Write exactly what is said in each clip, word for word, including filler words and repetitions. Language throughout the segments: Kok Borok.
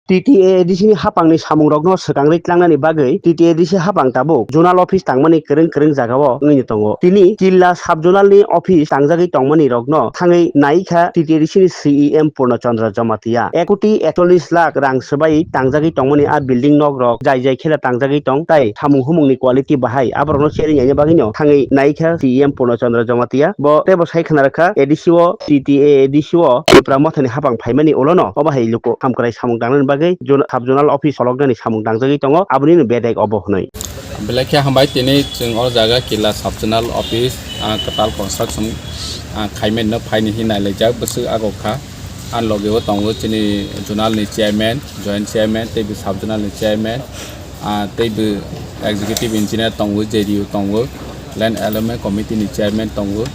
T T A A D C ni hapang ni samung rok no swkang ri tlangnani bagwi T T A A D C hapang tabuk zonal office tangmani kwrwng kwrwng jaga o wngwi tongo. Tini Killa sub zonal ni office tangjagwi tongmani rok no thangwi naikha T T A A D C ni C E M Purno Chandra Jamatia. Ek koti ekchollis lakh rang swbai tangjagwi tongmani a building nok rok jai jai khela tangjagwi tong tai samung humung ni quality bahai aborok no cherwi naina bagwi no thangwi naikha C E M Purno Chandra Jamatia. Bo tei bo sai khna rwkha A D C o T T A A D C o Tipra Mothani hapang phaimani ulo no obo hai luku hamkrai samung tangnani bagwi zon-, sub zonal office soloknani samung tangjagwi tongo, aboni no bedek obo hwnwi. Belai khe hambai, tini chwng o jaga Killa sub zonal office, ah, kwtal construction, ah, khaimani no phaini hin nailaijak bwswk agok kha. Ani loge o tongo chini zonal ni chairman, joint chairman, tei bo sub zonal ni chairman, ah, tei bo executive engineer tongo, J D O tongo, land development committee ni chairman tongo,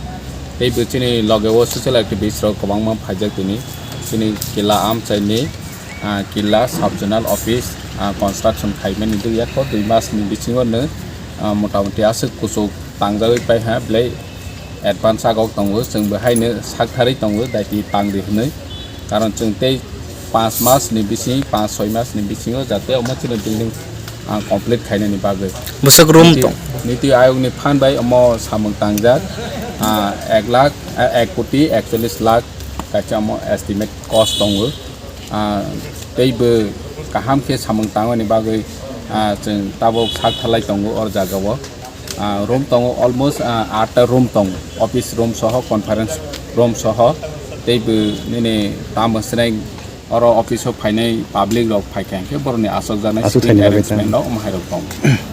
tei bo chini loge o social activist rok kwbangma phaijak tini. Chini Killa amchai ni, ah, Killa sub zonal office, ah, construction khaimani dui ekho dui mas ni bisingo no, ah, motamoti aswk kuchuk tangjagwi pai ha, belai advance agok tongo, chwng bo haino saktharwi tongo, daiti tangdi hwnwi. Karon chwng tei panch mas ni bising, panch soi mas ni bisingo jate omo chini building, ah, complete khainani bagwi. Bwswk room niti, tong? Niti Ayog ni phan bai omo samung tangjak, ah, ek lakh, ah, ek koti ekchollis lakh kaisa omo estimate cost tongo. Ah, tei bo kaham khe samung tangmani bagwi, ah, chwng tabuk sak thalai tongo o jaga o. Ah, room tongo almost, ah, atta room tongo, office room soho, conference room soho, tei bo nini tamo sreng oro office o phainai public rok phaikha hwnkhe borokni asokjaknai Aswk sitting thaini bagwi arrangement tang. Rok omo hai rok tongo.